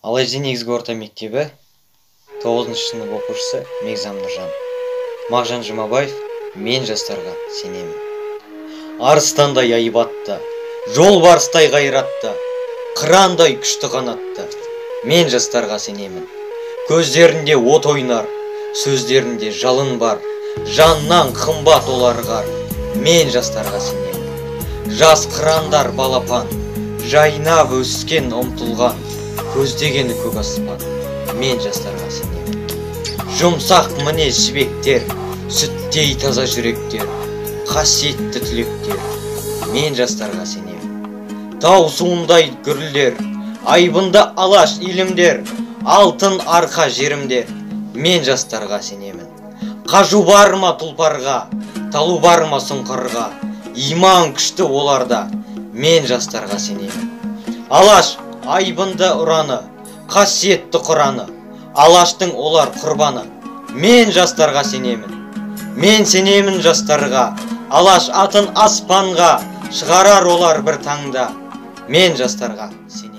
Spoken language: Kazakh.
Алайзи негізгі орта мектебі 9 сынып оқушысы Мегзам Нұржан. Мағжан Жұмабаев, мен жастарға сенемін. Арыстандай айбатты, жолбарыстай қайратты, қырандай күшті қанатты. Мен жастарға сенемін. Көздерінде от ойнар, сөздерінде жалын бар, жаннан қымбат олар қар. Мен жастарға сенемін. Жас қырандар балапан, жайнап өскен ұмтылған, көздегені көк аспан. Мен жастарға сенемін. Жұмсақ мінез жібектер, сүттей таза жүректер, қасиетті түлектер. Мен жастарға сенемін. Тау суындай гүрілдер, айбынды алаш илімдер, алтын арқа жерімдер. Мен жастарға сенемін. Қажу бар ма тұлпарға, талу бар ма сұңқарға, иман күшті оларда. Мен жастарға сенемін. Алаш айбынды ұраны, қасиетті құраны, алаштың олар құрбаны. Мен жастарға сенемін. Мен сенемін жастарға, алаш атын аспанға шығарар олар бір таңда. Мен жастарға сенемін.